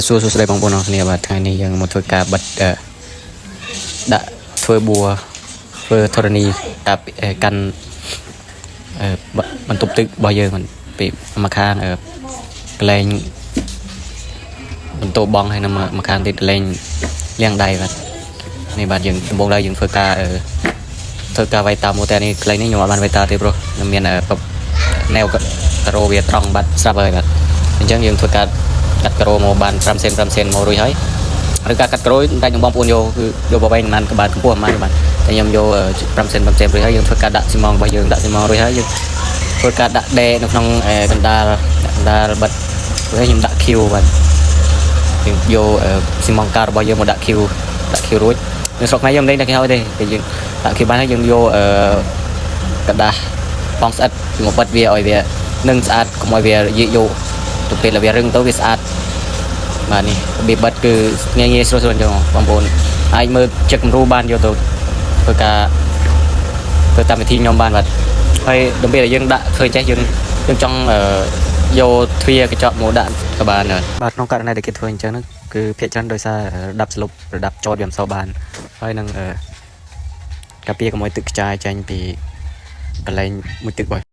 សួរសួស្តីបងប្អូនអរគ្នាបាទថ្ងៃនេះយើងមកធ្វើការបិទអឺដាក់ធ្វើបួធ្វើធរណីការអឺកាន់អឺបបន្ទប់ទឹករបស់យើងពីមួយខាងអឺកន្លែងបន្ទោបងហើយនៅមួយខាងទៀតកន្លែងលាងដៃបាទនេះបាទយើងដំបូងឡើយយើងធ្វើការអឺធ្វើការវាយតាមមកតែនេះកន្លែងនេះខ្ញុំអត់បានវាយតាទេព្រោះខ្ញុំមានអឺណែវការ៉ូវាត្រង់បាត់ស្រាប់ហើយបាទអញ្ចឹងយើងធ្វើការកាត់ការ៉ូមកបាន5សេន5សេនមករួចហើយឬការកាត់ការ៉ូតែខ្ញុំបងប្អូនយកគឺយកបបែងប៉ុន្មានក៏បានកម្ពស់ប៉ុន្មានក៏បានតែខ្ញុំយក5សេន5សេនរួចហើយយើងធ្វើការដាក់ស៊ីម៉ងរបស់យើងដាក់ស៊ីម៉ងរួចហើយយើងធ្វើការដាក់ដេនៅក្នុងកណ្ដាលកណ្ដាលបិទរួចហើយខ្ញុំដាក់ Q បាទយើងយកស៊ីម៉ងការរបស់យើងមកដាក់ Q ដាក់ Q រួចនៅស្រុកខ្មែរយើងមិនលេងដាក់ Q ហើយទេតែយើងដាក់ Q បានហើយយើងយកអឺក្រដាសបងស្អិតមកបិទវាឲ្យវានឹងស្អាតកុំឲ្យវាយីយកទៅពេលវារឹងទៅវាស្អាតបាទនេះរបៀបបិទគឺងាយងាយស្រួលស្រួលអញ្ចឹងបងប្អូនអាចមើលចិត្តគំរូបានយកទៅធ្វើការធ្វើតាមវិធីខ្ញុំបានបាទហើយដល់ពេលដែលយើងដាក់ឃើញចេះយើងយើងចង់យកទ្វារកញ្ចក់មកដាក់ក៏បានដែរបាទក្នុងករណីដែលគេធ្វើអញ្ចឹងហ្នឹងគឺភាគច្រើនដោយសាររដាប់ស្លុបរដាប់ចតវាមិនសូវបានហើយនឹងការពារកុំឲ្យទឹកខ្ចាយចេញពីកន្លែងមួយទឹករបស់